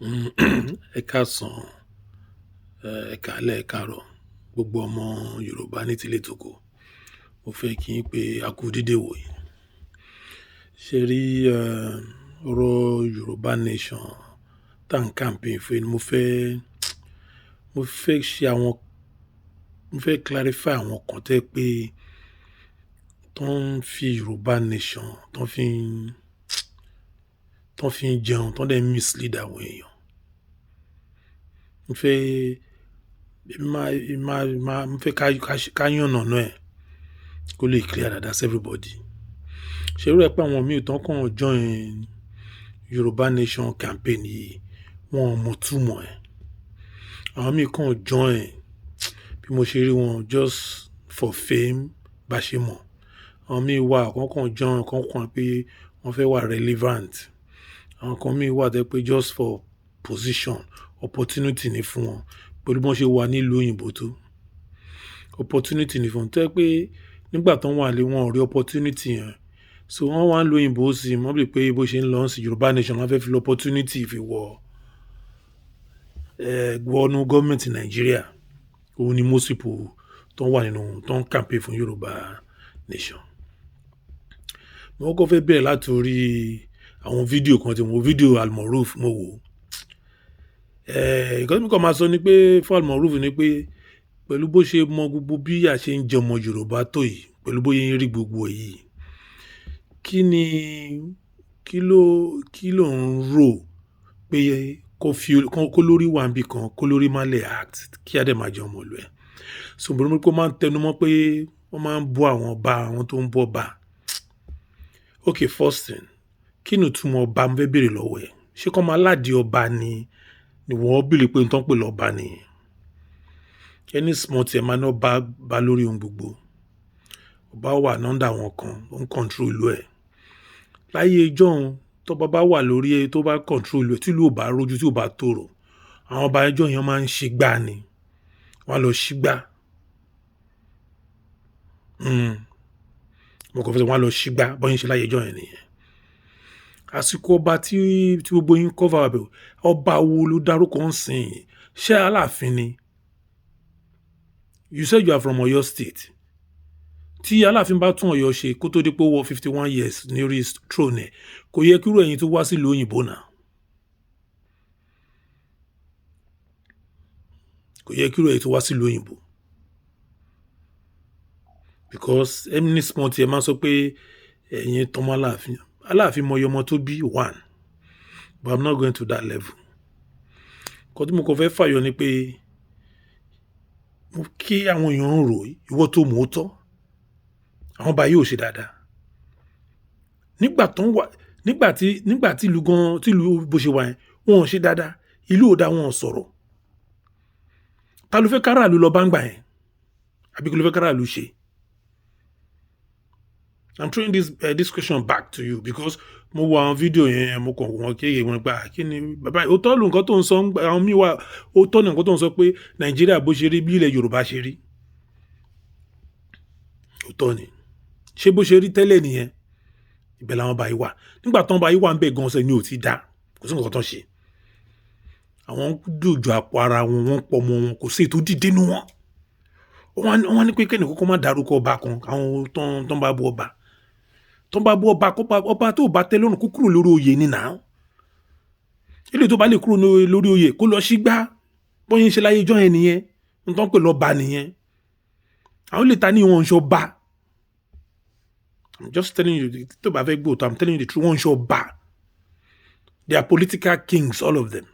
Ẹ káàsán, ẹ káalẹ́, ẹ káàárọ̀, gbogbo ọmọ Yorùbá ní tilé tòko. Mo fẹ́ kí yín pé a kú dédé wò yìí. Ṣé rí, ọ̀rọ̀ Yorùbá Nation tá ń campaign fún ni mo fẹ́ ṣe àwọn, mo fẹ́ clarify àwọn kan tó jẹ́ pé tó ń fi Yorùbá Nation, tó fi ń jẹun, tó ń dẹ̀ mislead àwọn èèyàn. Mo fẹ́, máa, máa, máa, mo fẹ́ ká yànnàná ẹ̀ kó lè clear dáadáa sí everybody. Ṣé irú ẹ pé àwọn míì tán kàn join Yorùbá Nation campaign yìí, wọ́n ò mọ̀ túmọ̀ ẹ̀. Àwọn míì kàn join bí mo ṣe rí wọn just for fame bá ṣe mọ̀. Àwọn míì wà kàn kàn join kàn kàn pé wọ́n fẹ́ wà relevant. Àwọn kan míì wà tó jẹ́ pé just for position, opportunity ni fún wọn pẹ̀lú bí wọ́n ṣe wà nílùú òyìnbó tó. Opportunity ni fún wọn tó jẹ́ pé nígbà tó wà nílé wọn ò rí opportunity yẹn. So wọ́n wá ń lo òyìnbó sí i, wọ́n believe pé bó ṣe ń lọ sí Yorùbá Nation wọ́n fẹ́ fi lo opportunity fi wọ, wọnú government Nàìjíríà. Òun ni most people tó wà nínú, tó ń campaign fún Yorùbá Nation. Mo kọ́kọ́ fẹ́ bẹ̀rẹ̀ láti orí àwọn fídíò kan tí mo wo, fídíò Almoruf mo wò. Nǹkan tí mo kàn máa sọ ni pé fún Almoruf ni pé pẹ̀lú bó ṣe mọ gbogbo bí a ṣe ń jẹ ọmọ Yorùbá tó yìí, pẹ̀lú bóyá ń rí gbogbo èyí, kí ni, kí ló ń rò pé kó fi, kó lórí wà níbí kan, kó lórí má lè act, kí á dẹ̀ máa jẹ ọmọ ìlú ẹ̀. So mo rí pé ó máa ń tẹnumọ́ pé wọ́n máa ń bú àwọn ọba, àwọn tó ń bú ọba. Okay, first thing, kí ni ìtumọ̀ ọba mo fẹ́ bèèrè lọ́wọ́ ẹ̀? Ṣé kó máa ládìí ọba ni, ni wọ́n believe pé ohun tó ń pè lọ́ba ni? Any small thing ẹ máa ní ọba bá lórí ohun gbogbo. Ọba wà under àwọn kan, ó ń control ìlú ẹ̀. Láyé ijọ́un tó bá bá wà lórí ẹ, tó bá control ìlú ẹ̀, tí ìlú ò bá rojú, tí ò bá tòrò, àwọn ọba ijọ́ yẹn máa ń ṣígbá ni. Wọ́n á lọ ṣígbá. Mo kàn fẹ́ sọ wọ́n á lọ ṣígbá, bọ́n ṣe láyé ijọ́ yẹn nìyẹn. Àsìkò ọba tí gbogbo yín cover up, ọba wo ló dárúkọ ń sìn? Ṣé Aláàfin ni? You said you are from Oyo State. Tí Aláàfin bá tún Ọ̀yọ́ ṣe kó tó di pé ó wọ 51 years ní orí throne ẹ̀, kò yẹ kí irú ẹ̀yin tó wá sílùú òyìnbó náà. Kò yẹ kí irú ẹ̀yin tó wá sílùú òyìnbó. Because any small thing ẹ máa sọ pé ẹ̀yin tọmọ Aláàfin. Aláàfin mọ iye ọmọ tó bí one. But I'm not going to that level. Nǹkan tí mo kàn fẹ́ fàyọ ni pé mo kí àwọn èèyàn ń rò ìwọ tó mọ̀ ó tọ́. Àwọn ọba yìí ò ṣe dáadáa. Nígbà tó ń wà, nígbà tí ìlú gan, tí ìlú bó ṣe wà yẹn, wọn ò ṣe dáadáa. Ìlú ò dá, wọn ò sọ̀rọ̀. Ta ló fẹ́ káràlú lọ bá ń gbà yẹn? Àbí kí ló fẹ́ káràlú ṣe? I'm throwing this question back to you because mo wo àwọn fídíò yẹn, mo kàn wọ́n kéèké wọn gbà kí ni bàbá òótọ́ ló nǹkan tó ń sọ, àwọn míì wà òótọ́ ní nǹkan tó ń sọ pé Nàìjíríà bó ṣe rí bí ilẹ̀ Yorùbá ṣe rí. Òótọ́ ni. Ṣé bó ṣe rí tẹ́lẹ̀ nìyẹn? Ibẹ̀ làwọn ọba yìí wà. Nígbà tó ń bá yìí wà ń bẹ̀ gan ṣe ni ò ti dá. Kò sí nǹkan tó ń ṣe. Àwọn ń dòjò àpò ara wọn, wọ́n pọ̀ mọ́ wọn, kò sí èyí tó dìde nínú wọn. Wọ́n ní pé kí ẹnì kọ́kọ́ má dárúkọ ọba kan, àwọn tó ń bá bú ọba. Tó ń bá bú ọba, kó bá ọba tó bá tẹ́ lọ́rùn kó kúrò lórí oyè ni now. Eléyìí tó bá lè kúrò lórí oyè kó lọ sígbá. Bọ́n ṣe láyé ijọ́ yẹn nìyẹn. Ohun tó ń pè lọ́ba nìyẹn. Àwọn lè ta ní wọn ń ṣe ọba. I'm just telling you, tó bá fẹ́ gbọ́ òótọ́, I'm telling you the truth, wọ́n ń ṣe ọba. They are political kings, all of them.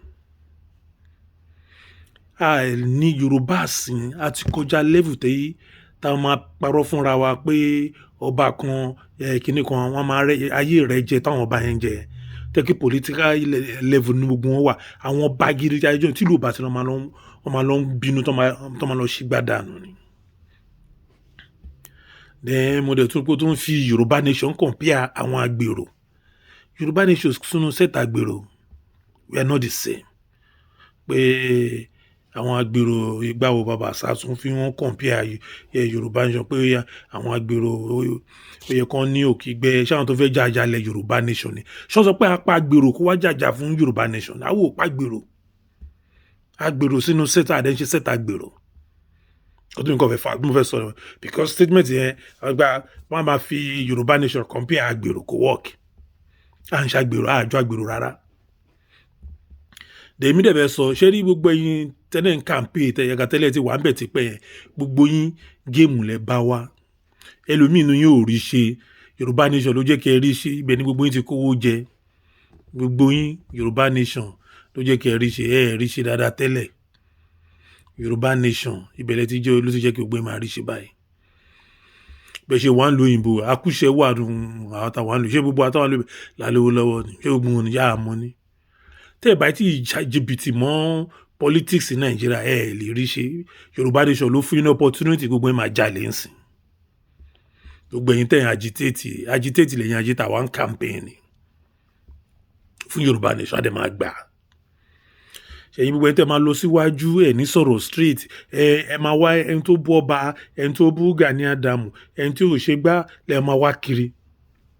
A ní Yorùbá sìn, a ti kọjá level tí tá a máa parọ́ fúnra wa pé ọba kan, kíní kan, wọ́n máa rẹ́ ayé rẹ̀ jẹ táwọn ọba yẹn jẹ. Tẹ́ kí political level ní gbogbo wọn wà. Àwọn ọba gidi tí ayé tí ìlú ò bá ti lọ máa lọ, wọ́n máa lọ ń bínú tó máa lọ ṣígbá dànù ni. Then mo dẹ̀ tún pé ó tún fi Yorùbá Nation compare àwọn agbèrò. Yorùbá Nation sínú set agbèrò. We are not the same. Pé Àwọn agbèrò ìgbàwo bàbá Sàsún fi wọ́n compare Yorùbá nation pé àwọn agbèrò ó yẹ kán ní òkìgbẹ́. Ṣé àwọn tó fẹ́ jàjàlẹ̀ Yorùbá nation ni? Ṣé wọ́n sọ pé apá agbèrò kó wá jàjà fún Yorùbá nation? Àwọn ò pa agbèrò, agbèrò sínú sẹ́tà àdẹ́ńṣe sẹ́tà agbèrò. Ó tún nǹkan fẹ́ fà mo fẹ́ sọ, because statement yẹn gba wọ́n máa fi Yorùbá nation compare agbèrò, kò work. À ń ṣàgbèrò, àjọ agbèrò rárá. Dèmí dẹ̀ bẹ́ sọ, ṣé rí gbogbo ẹ̀yin tẹ́lẹ̀ ń campaign tẹ̀yẹ̀gà tẹ́lẹ̀ tí wà ń bẹ̀ tipẹ́ yẹn, gbogbo yín game lẹ bá wá. Ẹlòmíì inú yín ò rí ṣe, Yorùbá nation ló jẹ́ kí ẹ rí ṣe. Ibẹ̀ ni gbogbo yín ti kówó jẹ. Gbogbo yín, Yorùbá nation ló jẹ́ kí ẹ rí ṣe. Ẹ rí ṣe dáadáa tẹ́lẹ̀, Yorùbá nation ibẹ̀ lẹ ti jẹ́ ló ti jẹ́ kí gbogbo yín máa rí ṣe báyìí. Bẹ́ẹ̀ ṣe wà ń lo òyìnbó akúṣẹ̀ wà nù. Àwọn táwọn ń lò, ṣé gbogbo àtàwọn lò lálówó lọ́wọ́ ni? Ṣé gbogbo wọn ni yá àmọ́ ni? Tẹ́ ẹ̀ bá tí jìbìtì mọ́ politics ní Nàìjíríà, ẹ̀ lè rí ṣe. Yorùbá nation ló fún yín ní opportunity. Gbogbo yín máa jalè ń sìn. Gbogbo ẹ̀yin tẹ́ ẹ̀ agitate, agitate lẹ́yìn agitate, àwa ń campaign ni fún Yorùbá nation, àdè máa gbà. Ṣẹ̀yìn gbogbo ẹ̀yin tẹ́ máa lọ síwájú ẹ̀ ní sọ̀rọ̀ straight, ẹ máa wá ẹni tó bú ọba, ẹni tó bú Gani Adams, ẹni tí ò ṣe gbá lẹ́ máa wá kiri.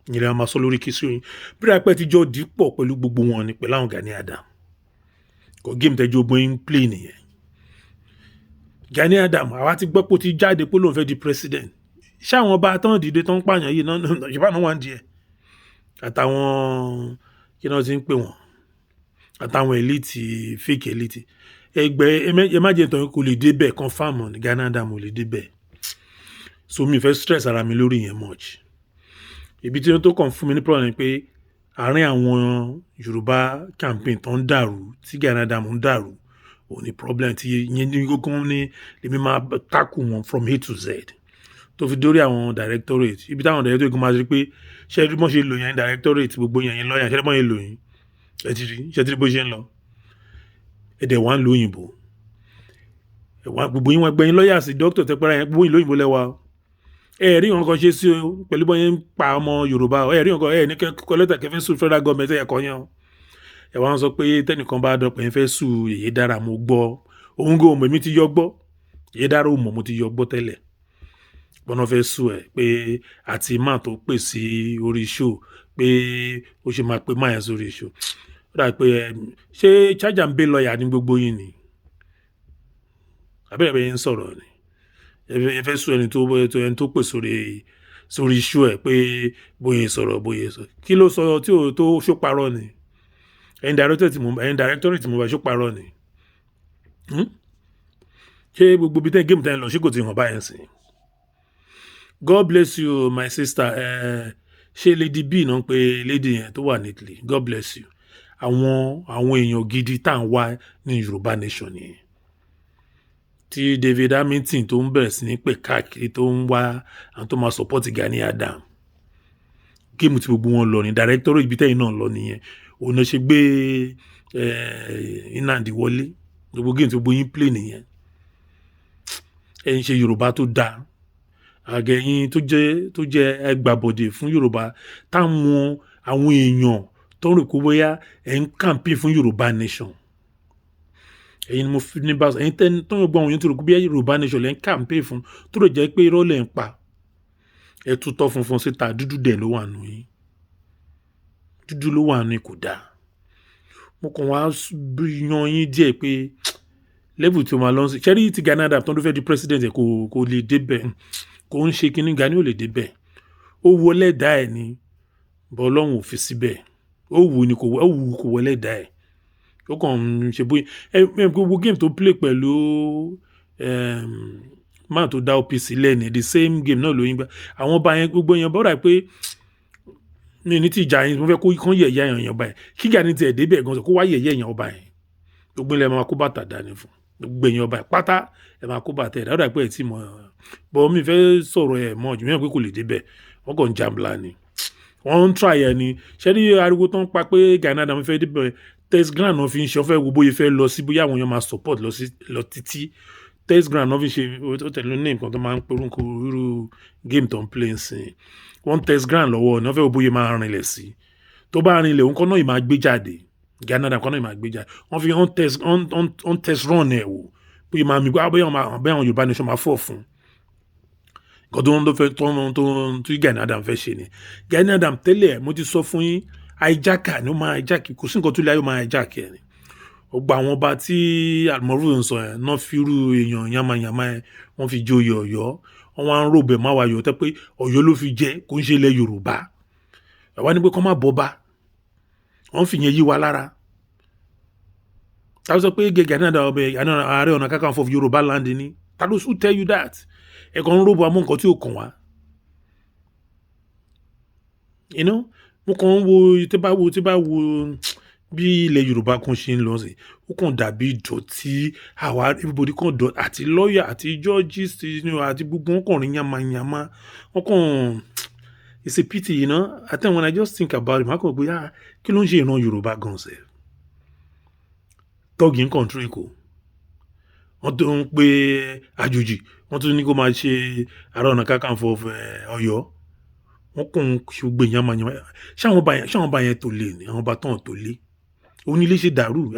Ìyẹn máa sọ lórí kí sí oyin bí rápẹ́ ti jọ dípọ̀ pẹ̀lú gbogbo wọn ni, pẹ̀lú àwọn Gani Adams kò game tẹ́jú ogun yín play nìyẹn. Gani Adams, àwa ti gbọ́ pé ó ti jáde pé lóun fẹ́ di president. Ṣé àwọn ọba tán dìde tán pààyàn yìí náà ṣùgbọ́n àwọn wà ń di ẹ̀ àtàwọn kí náà ti ń pè wọ́n, àtàwọn elite, fake elite ẹgbẹ́? Ẹ má jẹ́ tán, kò lè débẹ̀. Confam ní Gani Adams ò lè débẹ̀. So mi fẹ́ stress ara mi lórí yẹn much. Ibi tí ó tó kàn fún mi ní problem ni pé àárín àwọn Yorùbá campaign tó ń dàrú, tí Gani Adams ń dàrú, ò ní problem tí yẹn ní gógó ní. Lèmi máa tackle wọn from A to Z, tó fi dórí àwọn directorate. Ibi táwọn directorate máa ṣe pé ṣé ẹ rí bọ́n ṣe lò yẹn, directorate, gbogbo yẹn yẹn lọ́ọ̀yà, ṣé ẹ rí bọ́n ṣe lò yín? Ẹ ti rí, ṣé ẹ ti rí bó ṣe ń lọ? Ẹ dẹ̀ wá ń lo òyìnbó gbogbo yín wọn gbẹ̀yìn lọ́ọ̀yà sí dókítà tẹpẹ́rẹ́ yẹn, gbogbo yín lóyìnbó lẹ́wà. Ẹ rí nǹkan ṣe sí o pẹ̀lú bọ́n yẹn ń pa ọmọ Yorùbá. Ẹ rí nǹkan ẹ ní kọ́ lẹ́tà kẹfẹ́ sue federal government ẹ̀ kọ́ yẹn o. Ẹ wá ń sọ pé tẹnìkan bá dọ̀pẹ̀ ń fẹ́ sue èyí dára. Mo gbọ́ òun kò mọ̀, èmi ti yọ gbọ́ èyí dára ò mọ̀, mo ti yọ gbọ́ tẹ́lẹ̀ bọ́nà fẹ́ sue ẹ̀ pé àti máà tó pè sí orí show pé ó ṣe máa pe máà yẹn sórí show. Ó dà pé ṣé charge and bail lawyer ní gbogbo yín ni àbẹ̀rẹ̀ bẹ́ẹ̀ ń sọ̀rọ̀ ni? Ẹ fẹ́ sue ẹni tó pè sórí show ẹ̀ pé bóyá sọ̀rọ̀, bóyá sọ, kí ló sọ tí ò tó ṣó parọ́ ni? Ẹ̀yin directorate mo bá ṣó parọ́ ni? Ṣé gbogbo ibi tẹ́ game tẹ́ ń lọ, ṣé kò ti hàn báyẹn sí? God bless you, my sister. Ṣé Lady B náà ń pe lady yẹn tó wà ní Italy? God bless you. Àwọn èèyàn gidi tá à ń wá ní Yorùbá nation nìyẹn, tí David Hamilton tó ń bẹ̀rẹ̀ sí ní pè káàkiri, tó ń wá àwọn tó máa support Gani Adams. Game tí gbogbo wọn lọ ní directorate, ibi tẹ́yìn náà lọ nìyẹn. Òun náà ṣe gbé Nnamdi wọlé. Gbogbo game tí gbogbo yín play nìyẹn. Ẹ ń ṣe Yorùbá tó dáa. Àgẹ̀yìn tó jẹ́ ẹgbàbọ̀dè fún Yorùbá, táwọn àwọn èèyàn tó ń rò pé bóyá ẹ̀ ń campaign fún Yorùbá nation, ẹ̀yin ni mo fi ní bá ẹ̀yin tẹ́ tó ń gbọ́ àwọn èèyàn tó rò pé bóyá Yorùbá nation lẹ́ ń campaign fún, tó rò jẹ́ pé irọ́ lẹ̀ ń pa. Ẹ tutọ́ funfun síta, dúdú dẹ̀ ló wà nù yín, dúdú ló wà nù yín, kò dáa. Mo kàn wá yan yín díẹ̀ pé level tí o máa lọ sí ṣẹ́rí ti Gani Adams tó ń fẹ́ di president ẹ̀, kò lè débẹ̀. Kò ń ṣe kínní, Gani ò lè débẹ̀. Ó wọlé dá ẹ̀ ni bọ́, Ọlọ́run ò fi síbẹ̀. Ó wù ní kò, ó wù kò wọlé dá ẹ̀. Ó kàn ń ṣe bóyá ẹ gbogbo game tó play pẹ̀lú man tó dá OPC lẹ́ni, the same game náà ló yín gbá. Àwọn ọba yẹn, gbogbo yẹn bọ́dà pé mi ní tí ìjà yín, mo fẹ́ kó kán yẹ̀yẹ́ èèyàn ọba yẹn. Kí Gani tiẹ̀ débẹ̀ gan, kó wá yẹ̀yẹ́ èèyàn ọba yẹn, gbogbo ilẹ̀ máa kó bàtà dání fún gbogbo èèyàn ọba yẹn pátá. Ẹ máa kó bàtà ẹ̀ dáadáa pé ẹ̀ tí mọ̀ bọ́. Mi fẹ́ sọ̀rọ̀ ẹ̀ mọ́ jù mí pé kò lè débẹ̀. Wọ́n kàn ń jambla ni, wọ́n ń try ẹ̀ ni. Ṣé ní ariwo tó ń pa pé Gani Adams fẹ́ débẹ̀, test ground náà fi ń ṣe. Wọ́n fẹ́ wo bóyá fẹ́ lọ sí, bóyá àwọn èèyàn máa support lọ sí lọ títí. Test ground náà fi ṣe. Ó tẹ̀lé ní nǹkan tó máa ń porúkọ irú game tó ń play ń sìn. Wọ́n test ground lọ́wọ́ ní, wọ́n fẹ́ wo bóyá máa rinlẹ̀ sí. Tó bá rinlẹ̀, òun kọ́ náà yìí máa gbé jáde. Gani Adams kọ́ náà yìí máa gbé jáde. Wọ́n fi on test run ẹ̀ wò. Bóyá máa mi gbá, bóyá àwọn Yorùbá nation máa fọ̀ fún nǹkan tó ń tó fẹ́ tó ń tó ń tí Gani Adams fẹ́ ṣe ni. Gani Adams tẹ́lẹ̀, mo ti sọ fún yín, hijacker ni ó máa hijack. Kò sí nǹkan tó lé ayé, ó máa hijack ẹ̀ ni. Ọgbà àwọn ọba tí Almoruf ń sọ yẹn náà, fi irú èèyàn yamayama yẹn, wọ́n fi joyè Ọ̀yọ́. Wọ́n wá ń ròbẹ̀ má wa yọ̀ tẹ́ pé Ọ̀yọ́ ló fi jẹ́, kó ń ṣe ilẹ̀ Yorùbá. Àwa ní pé kọ́ má bọ́ba, wọ́n fi yẹn yí wa lára. Ta ló sọ pé Gani Adams ọbẹ̀ Ààrẹ Ọ̀nà Kakanfò of Yorùbá land ni? Ta ló, who tell you that? Ẹ̀kọ́ ń ròbọ̀ àmọ́ nǹkan tí ò kàn wá. Mo kàn ń wo, tí bá wo bí ilẹ̀ Yorùbá kan ṣe ń lọ sí, ó kàn dàbí ìdọ̀tí. Àwa everybody kàn dọ̀, àti lawyer àti judges àti gbogbo wọn kàn rí yamayama. Wọ́n kàn, it's a pity. I think when I just think about it, màá kàn pé, ah, kí ló ń ṣe ìran Yorùbá gan sef? Tọ́ọ̀gì ń control Èkó, wọ́n tó ń pe àjòjì, wọ́n tún ní kó máa ṣe Ààrẹ Ọ̀nà Kakanfò of Ọ̀yọ́. Wọ́n kàn ń ṣe gbogbo yamayama. Ṣé àwọn ọba yẹn tó lé ni? Àwọn ọba tán tó lé onílé ṣe dàrú.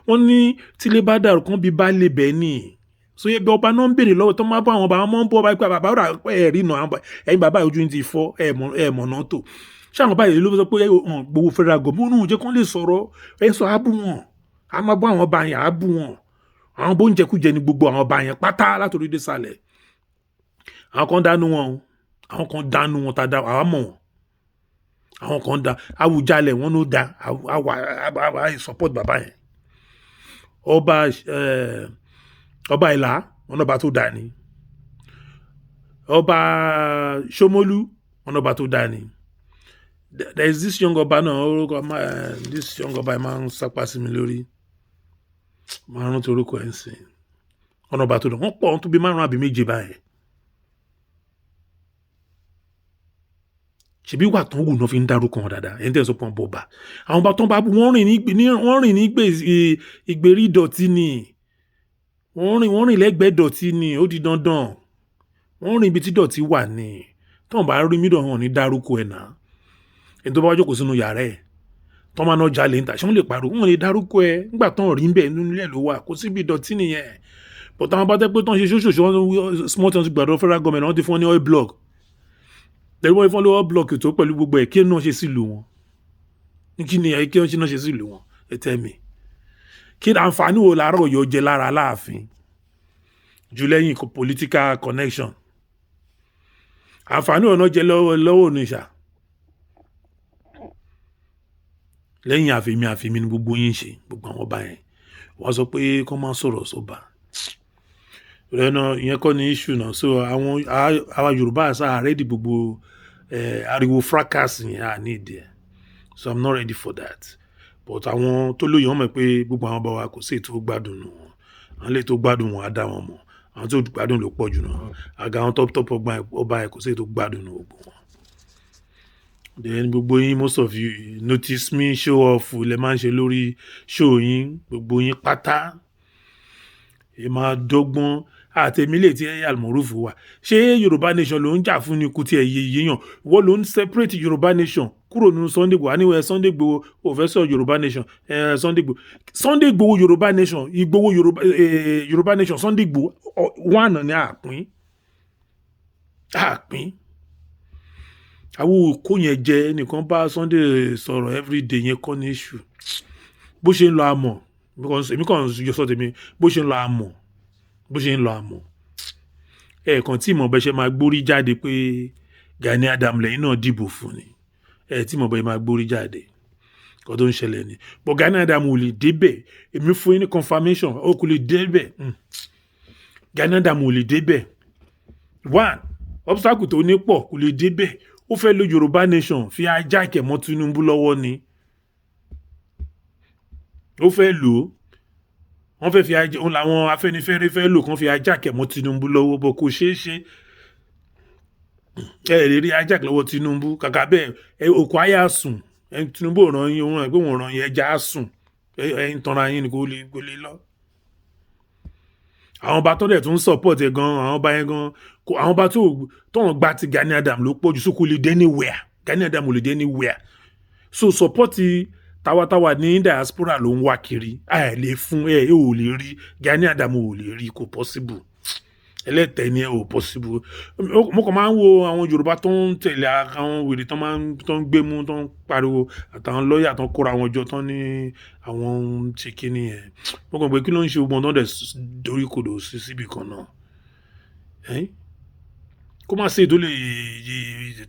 Wọ́n ní tílé bá dàrú kán bí bá lè bẹ́ẹ̀ ni. So ebi ọba náà ń béèrè lọ́wọ́ tó máa bá àwọn ọba, àwọn máa ń bọ́ ọba pé bàbá rà ẹ̀ rí nà, ẹ̀yin bàbá, ojú ti fọ́, ẹ̀ mọ̀ náà tó. Ṣé àwọn báyìí ló sọ pé gbowó federal government náà jẹ́ kán lè sọ̀rọ̀? Ẹ sọ ábù wọn, a máa bọ́ àwọn ọba yẹn, á bú wọn. Àwọn bó ń jẹkújẹ ni gbogbo àwọn ọba yẹn pátá látòrí dé sàlẹ̀. Àwọn kan dánú wọn o, àwọn kan dánú wọn tá àwa mọ̀ wọn. Àwọn kan da Awùjalẹ̀, wọn ló da. Àwa àwa support bàbá yẹn. Ọba Ìlá, wọn náà bá tó da ni. Ọba Ṣómólú, wọn náà bá tó da ni. There is this young ọba náà, orúkọ this young ọba máa ń sápá sí mi lórí, máa ń rántí orúkọ ẹ̀ ń sìn. Wọn náà bá tó da. Wọ́n pọ̀, wọ́n tó bí márùn-ún àbí méje báyìí. Ṣebí wà tán wù náà fi ń dárúkọ wọn dáadáa. Ẹni tẹ́ ẹ sọ pé wọn bọ̀ bá àwọn ọba tó ń bá wọ́n rìn ní ìgbèrí ìdọ̀tí ni wọ́n rìn lẹ́gbẹ̀ẹ́ ìdọ̀tí ni. Ó di dandan, wọ́n rìn ibi tí ìdọ̀tí wà ní. Tí wọ́n bá rí mídọ̀, wọn ní dárúkọ ẹ̀ náà. Ẹni tó bá jókòó sínú yàrá ẹ̀, tọ́ máa ná jalè ń ta, ṣé wọ́n lè pariwo? Wọ́n lè dárúkọ ẹ̀ nígbà tán rí ń bẹ̀ nínú ilé ló wà. Kó síbi ìdọ̀tí nìyẹn. But àwọn bá tẹ́ pé tán ṣe ṣóṣòṣò, wọn small town gbàdọ̀, federal government wọ́n ti fún wọn ní oil block tẹ̀lé, wọ́n fún wọn ní oil block tó pẹ̀lú gbogbo ẹ̀. Kí náà ṣe sílùú wọn? Kí ni kí wọ́n ṣe náà ṣe sílùú wọn? Ẹ tẹ́ mi, kí àǹfààní wo làárọ̀ yóò jẹ lára Aláàfin jù lẹ́yìn political connection? Àǹfààní wo náà jẹ lọ́wọ́ lọ́wọ́ Onitsha lẹ́yìn àfẹ́mi àfẹ́mi ni gbogbo yín ṣe? Gbogbo àwọn ọba yẹn, wọ́n sọ pé kó má sọ̀rọ̀ sọ́ba rẹ náà, ìyẹn kọ́ ni issue náà. So àwọn àwa Yorùbá àṣà ready, gbogbo ariwo fracas yẹn à ní ìdí ẹ̀. So I'm not ready for that. But àwọn tó lóye, wọn mọ̀ pé gbogbo àwọn ọba wa, kò sí èyí tó gbádùn nù wọn. Àwọn lè tó gbádùn wọn á dá wọn mọ̀. Àwọn tó gbádùn ló pọ̀ jù náà. Àga àwọn top top ọba yẹn, kò sí èyí tó gbádùn nù gbogbo wọn. Then gbogbo yín, most of you notice me, show off lẹ máa ń ṣe lórí show yín. Gbogbo yín pátá, ẹ máa dọ́gbọ́n àtẹ̀mí lè tí Almoruf wà. Ṣé Yorùbá nation ló ń jà fún ni? Kò tiẹ̀ yé yéèyàn. Wọ́n ló ń separate Yorùbá nation kúrò nínú Sunday Igboho. Àníwẹ̀ Sunday Igboho ò fẹ́ sọ Yorùbá nation. Sunday Igboho, Sunday Igboho, Yorùbá nation, Igboho, Yorùbá, Yorùbá nation, Sunday Igboho one ní àpín àpín. Àwọn òkú yẹn jẹ ẹnìkan bá Sunday sọ̀rọ̀ everyday yẹn kọ́ ní issue. Bó ṣe ń lọ àmọ̀, èmi kàn yọ sọ tèmi. Bó ṣe ń lọ àmọ̀, bó ṣe ń lọ àmọ̀, ẹ̀ẹ̀kan tí ìmọ̀ bẹ́ẹ̀ ṣe máa gbórí jáde pé Gani Adam lẹ́yìn náà dìbò fún ni. Ẹ̀ tí ìmọ̀ bẹ́ẹ̀ máa gbórí jáde kó tó ń ṣẹlẹ̀ ni. But Gani Adam ò lè débẹ̀. Èmi fún yín ní confirmation, ó kò lè débẹ̀. Gani Adam ò lè débẹ̀. One obstacle tó ní pọ̀, kò lè débẹ̀. Ó fẹ́ lo Yorùbá nation fi ajá ìkẹ̀mọ́ Tinubu lọ́wọ́ ni. Ó fẹ́ lò ó, wọ́n fẹ́ fi ajá òun làwọn Afẹ́nifẹ́re fẹ́ lò kán fi ajá kẹ̀mọ́ Tinubu lọ́wọ́ bọ̀, kò ṣeé ṣe. Ẹ lè rí ajá lọ́wọ́ Tinubu. Kàkà bẹ́ẹ̀, ẹ òkú àyà sùn. Ẹ Tinubu ò ràn yín, òun ràn pé òun ràn yín. Ẹja á sùn, ẹ ń tanra yín ni. Kò lè lọ. Àwọn ọba tó dẹ̀ tún support ẹ gan, àwọn ọba yẹn gan, àwọn ọba tó ń gba ti Gani Adam ló pọ̀ jù. So kò lè dé anywhere. Gani Adam ò lè dé anywhere. So support Táwa ní diaspora ló ń wá kiri. Ẹ lè fún ẹ, ẹ ò lè rí Gani Adams, ò lè rí, kò possible. Ẹlẹ́tẹ̀ẹ́ ni ẹ, ò possible. Mo kàn máa ń wo àwọn Yorùbá tó ń tẹ̀lé àwọn wèrè tó máa ń tó ń gbé mú, tó ń pariwo, àtàwọn lọ́ọ̀yà tó ń kóra wọn jọ tó ní àwọn ń ṣe kíní yẹn. Mo kàn pé kí ló ń ṣe gbogbo wọn tó dẹ̀ dorí kodò sí síbì kan náà. Ẹ́n? Kó má ṣe tó lè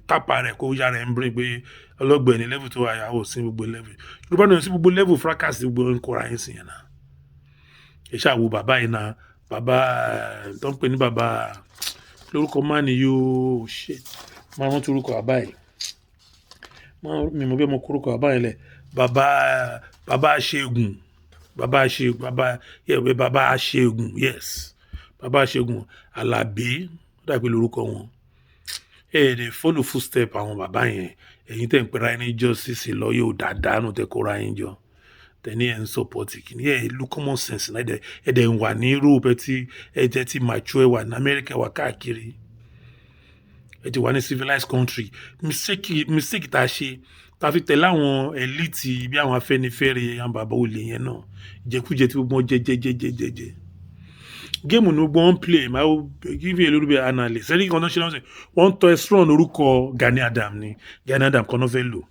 tápa rẹ̀ kó yára ẹ̀ ń bring pé ọlọ́gbẹ̀ẹ́ ní level tó wà yà ó sí gbogbo level. Yorùbá náà sí gbogbo level fracas gbogbo ń kóra yín sí yẹn náà. Ẹ ṣáà wo bàbá yìí náà, bàbá tó ń pè ní bàbá lórúkọ man ni yóò ṣe. Máa rántí orúkọ bàbá yìí. Mi mọ̀ bí mo kọ orúkọ bàbá yẹn lẹ̀. Bàbá, bàbá Aṣẹ́gun, bàbá Aṣẹ́gun, bàbá, yeah, bàbá Aṣẹ́gun, yes. Bàbá Aṣẹ́gun Àlàbí, ó dà pé lórúkọ wọn. Ẹ dẹ̀ follow footstep àwọn bàbá yẹn. Ẹ̀yin tẹ̀ ń pera ẹni justice lawyer ò dáadáa nù tẹ kóra yín jọ. Tẹ ní ẹ̀ ń support kìíní. Ẹ lo common sense náà. Ẹ dẹ̀ ń wà ní Europe, ẹ ti, ẹ jẹ́ ti mature, ẹ wà ní America, wà káàkiri. Ẹ ti wà ní civilized country. Mistake tá a ṣe, tá a fi tẹ̀lé àwọn elite bí àwọn Afẹ́nifẹ́re, àwọn bàbá olè yẹn náà. Ìjẹkújẹ tí gbogbo wọn jẹ jẹ jẹ jẹ jẹ jẹ. Game ni gbogbo wọn play. Máa give you a little bit analysis. Ṣé kí nǹkan tó ń ṣe lọ́sẹ̀? Wọ́n ń tọ́ Estron orúkọ Gani Adams ni. Gani Adams kan náà fẹ́ lò.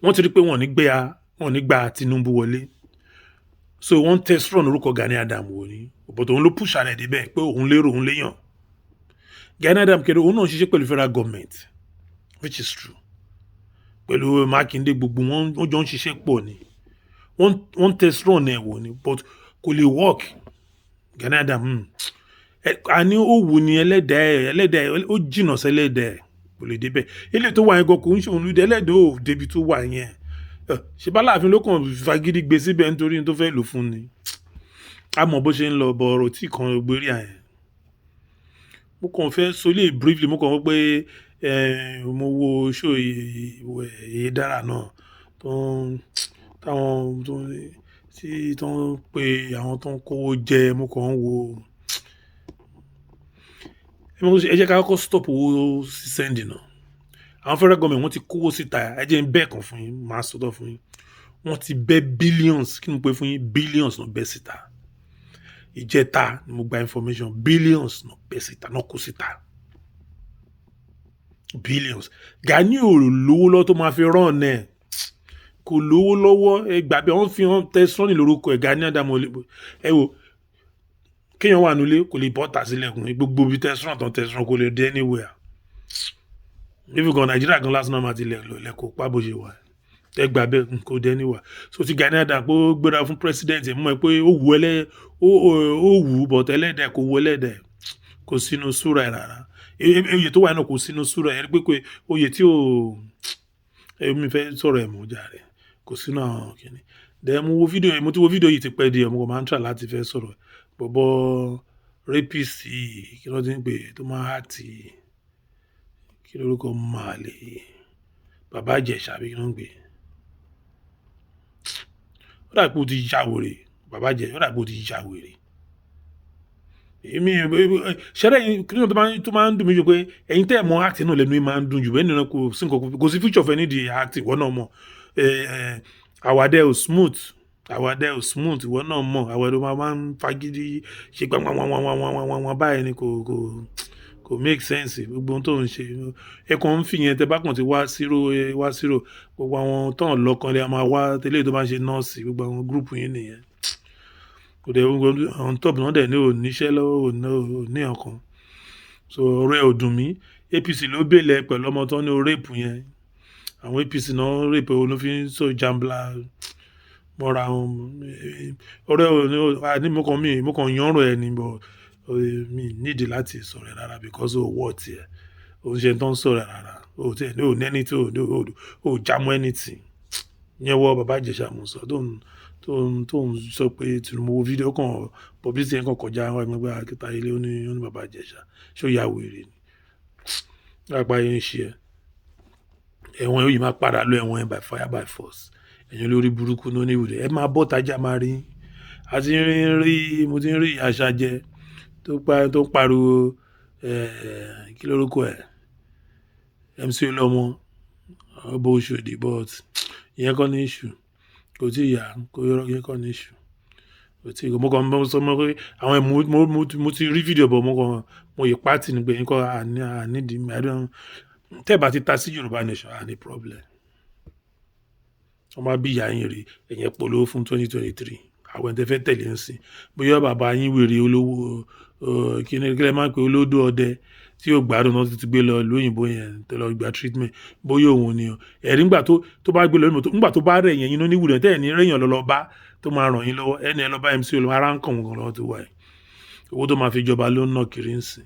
Wọ́n ti rí pé wọ́n ò ní gba Tinubu wọlé. So wọ́n ń test run orúkọ Gani Adams wò ni. But òun ló push ara ẹ̀ débẹ̀ pé òun lérò, òun léyàn. Gani Adams kéré, òun náà ń ṣiṣẹ́ pẹ̀lú federal government, which is true. Pẹ̀lú Mákindé, gbogbo wọn, wọ́n jọ ń ṣiṣẹ́ pọ̀ ni. Wọ́n test run ẹ̀ wò ni, but kò lè work. Gani Adams, a ní ó wù ní ẹlẹ́dàá ẹ̀, ẹlẹ́dàá ẹ̀, ó jìnnà sí ẹlẹ́dàá ẹ̀, kò lè débẹ̀. Eléyìí tó wà yẹn gan kò ń ṣe òun lóde, ẹlẹ́dàá ò débi tó wà yẹn. Ṣe bá Aláàfin ló kàn fagídí gbé síbẹ̀ nítorí tó fẹ́ lò fún ni. A mọ̀ bó ṣe ń lọ, bọ̀ ọ̀rọ̀ tí kan gbé rí àyẹn. Mo kàn fẹ́ sọ lè briefly, mo kàn wí pé mo wo show Yèyé Dára náà tó ń, táwọn tó ń, tí tó ń pe àwọn tó ń kówó jẹ, mo kàn ń wo. Ẹ jẹ́ ká kọ́kọ́ stop owó send náà. Àwọn federal government wọ́n ti kówó síta, ẹ jẹ́ n bẹ́ẹ̀ kan fún yín, màá sọ̀tọ̀ fún yín. Wọ́n ti bẹ́ billions, kí ni mo pè fún yín? Billions náà bẹ́ síta. Ìjẹta ni mo gba information, billions náà bẹ́ síta, náà kó síta. Billions. Gani ò lówó lọ́wọ́ tó máa fi run ẹ̀. Kò lówó lọ́wọ́, ẹ gbà bí wọ́n fi hàn tẹ sọ́ọ̀nì lórúkọ ẹ̀, Gani Adams. Ẹ wo, kéèyàn wà nílé kò lè bọ́ta sílẹ̀kùn, gbogbo ibi tẹ̀sán tán tẹ̀sán kò lè dé anywhere. Even gan Nàìjíríà gan lásán náà máa ti lẹ̀ lẹ́kọ̀ọ́ pa bó ṣe wà. Ẹ gbà bẹ́ẹ̀, kò dé anywhere. So ti Gani Adams pé ó gbéra fún president, ẹ mọ̀ pé ó wù ẹlẹ́, ó wù, but ẹlẹ́dẹ̀ kò wù, ẹlẹ́dẹ̀ kò sínú súra ẹ̀ rárá. Oyè tó wà náà kò sínú súra ẹ̀ pé oyè tí ò, èmi fẹ́ sọ̀rọ̀ ẹ̀ mọ́ jàre, kò sínú àwọn kìíní. Then mo wo fídíò yìí, mo ti wo fídíò yìí ti pẹ́ díẹ̀, mo kàn máa ń try láti fẹ́ sọ̀rọ̀. Bọ̀bọ́ rapist yìí, kí ló ti ń pè é, tó máa act, kí lórúkọ máàlè, Bàbá Ìjẹ̀ṣà àbí kí ló ń pè é. Ó dà pé ó ti ya wèrè, Bàbá Ìjẹ̀ṣà, ó dà pé ó ti ya wèrè. Èmi ṣẹlẹ̀ yìí kí ló tó máa ń dùn mí jù pé ẹ̀yin tẹ́ ẹ̀ mọ̀ acting náà lẹ́nu yín máa ń dùn jù bẹ́ẹ̀ nínú, kò sí nǹkan, kò sí future fẹ́ nídìí acting, ìwọ náà mọ̀. Àwàdà ò smooth, àwàdà ò smooth, ìwọ náà mọ̀. Àwàdà máa ń fagídí ṣe gbangbangbangbangbangbangbangban báyìí ni, kò make sense gbogbo ohun tó ń ṣe. Ẹ kàn ń fi yẹn tẹ bá kàn ti wá zero, wá zero, gbogbo àwọn tó ń lọ́kàn lé a máa wá tẹ́lẹ̀ tó bá ń ṣe nọ́ọ̀sì, gbogbo àwọn group yín nìyẹn. Kò dẹ̀ on top náà dẹ̀ ní ò níṣẹ́ lọ́wọ́, ò ní ọ̀kan. So ọ̀rọ̀ ẹ ò dùn mí. APC ló bèlè pẹ̀lú ọmọ tó ní o rape yẹn. Àwọn APC náà rape, òun ló fi ń sọ jambla mọ́ra wọn. Ọ̀rọ̀ ẹ ò ní, àní mo kàn yán ọ̀rọ̀ ẹ ní, but mi need láti sọ̀rọ̀ ẹ rárá because ó wọ́ ti ẹ. Ó ń ṣe tó ń sọ̀rọ̀ ẹ rárá. Ó tí ẹ ní ò ní anything, ò já mọ́ anything. Ìyẹn wọ Bàbá Ìjẹ̀ṣà mo sọ tó ń sọ pé Tinubu wo fídíò kan, publicity yẹn kan kọjá wá gbígbá akíta ilé, ó ní Bàbá Ìjẹ̀ṣà ṣé ó ya wèrè ni. Lápá yẹn ń ṣe ẹ. Ẹ̀wọ̀n yìí máa padà lọ ẹ̀wọ̀n ẹ by fire by force. Ẹ̀yin olórí burúkú ní oníwèrè. Ẹ máa bọ́ tajà máa rí. A ti ń rí, mo ti ń rí ìyá Ṣajẹ tó ń pariwo, kí lórúkọ ẹ̀? MC Olúọmọ. Ọba Oṣòdì, but ìyẹn kọ́ ní issue. Kò tí ì yá, kò yọ, ìyẹn kọ́ ní issue. Kò tí ì, mo kàn mo sọ mọ́ pé àwọn mo ti rí fídíò, but mo kàn mo yí pátì ní pé nǹkan àní àní di. I don't, tẹ́ ẹ bá ti ta sí Yorùbá Nation, àní problem. Wọ́n máa bí ìyá yín rí ẹ̀yẹn polówó fún 2023. Àwọn ẹni tẹ́ fẹ́ tẹ̀lé ń sìn, bóyá bàbá yín wèrè olówó, kí ni kí lẹ máa ń pè, olódó ọdẹ tí yóò gbádùn náà ti gbé lọ ìlú òyìnbó yẹn tó lọ gba treatment, bóyá òun ni o. Ẹ̀rí ńgbà tó bá gbé lọ ìlú, ńgbà tó bá rẹ̀ yẹn, inú níwùdó tẹ́ ẹ̀ ní rẹ̀yàn lọ lọ bá tó máa ràn yín lọ́wọ́. Ẹni ẹ lọ bá MC Olúmọ, ara ń kàn wọ́n gan lọ́wọ́ tó wà yìí. Owó tó máa fi jọba ló ń ná kiri ń sìn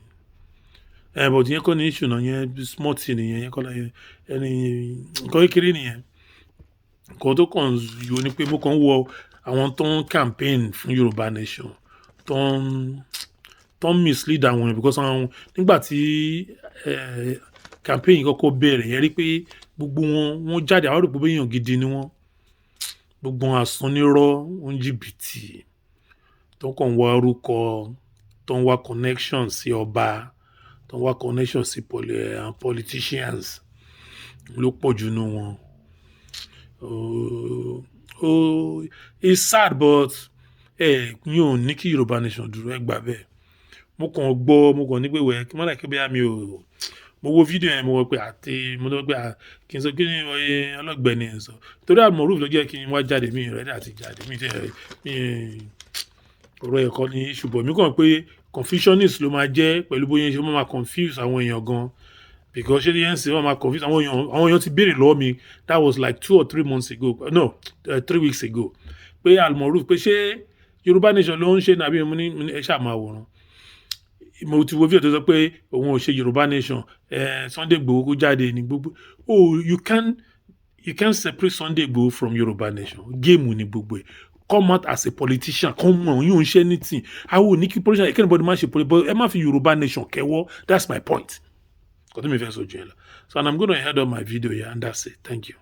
ẹ. But yẹn kọ́ ní issue náà, yẹn small thing nìyẹn. Yẹn kọ́ ní ẹni nǹkan kékeré nìyẹn. Nǹkan tó kàn yọ ni pé mo kàn ń wọ àwọn tó ń campaign fún Yorùbá Nation tó ń mislead àwọn èèyàn, because àwọn nígbà tí campaign yìí kọ́kọ́ bẹ̀rẹ̀ yẹn, rí pé gbogbo wọn, wọ́n jáde, àwọn rò pé èèyàn gidi ni wọ́n. Gbogbo wọn àsọnírọ́ ń jìbìtì, tó kàn ń wá orúkọ, tó ń wá connection sí ọba, tó ń wá connection sí politicians ló pọ̀ jù nínú wọn. Oh, it's sad, but ẹ yóò ní kí Yorùbá Nation dúró, ẹ gbà bẹ́ẹ̀. Mo kàn gbọ́, mo kàn ní pé wẹ̀ kí n má dà kí bóyá mi ò mo wo fídíò yẹn, mo wọ pé àti mo lọ pé kí n sọ kí ni ọlọ́gbẹ́ni ẹ̀ sọ, torí Almoruf ló jẹ́ kí n wá jáde. Mi ready àti jáde, mi tẹ́ mi ọ̀rọ̀ ẹ̀kọ́ ní, ṣùgbọ́n mi kàn pé confusionist ló máa jẹ́ pẹ̀lú bóyá ṣe máa confuse àwọn èèyàn gan, because ṣé yẹn sì wọ́n máa confuse àwọn èèyàn. Àwọn èèyàn ti béèrè lọ́wọ́ mi. That was like 2 or 3 months ago, no, 3 weeks ago, pé Almoruf, pé ṣé Yorùbá Nation ló ń ṣe nàbí? Mo ní ẹ ṣáà máa wòran. Mo ti wo fídíò tó sọ pé òun ò ṣe Yorùbá Nation, Sunday Igboho kó jáde ní gbogbo. Oh, you can separate Sunday Igboho from Yorùbá Nation. Game ni gbogbo ẹ̀. Come out as a politician, come on, yóò ń ṣe anything. Àwọn ò ní kí politician, kí anybody má ṣe politician, but ẹ má fi Yorùbá Nation kẹwọ́. That's my point. Kò tó mi fẹ́ sọ jù yẹn lọ. So, and I'm gonna head on my video here, and that's it. Thank you.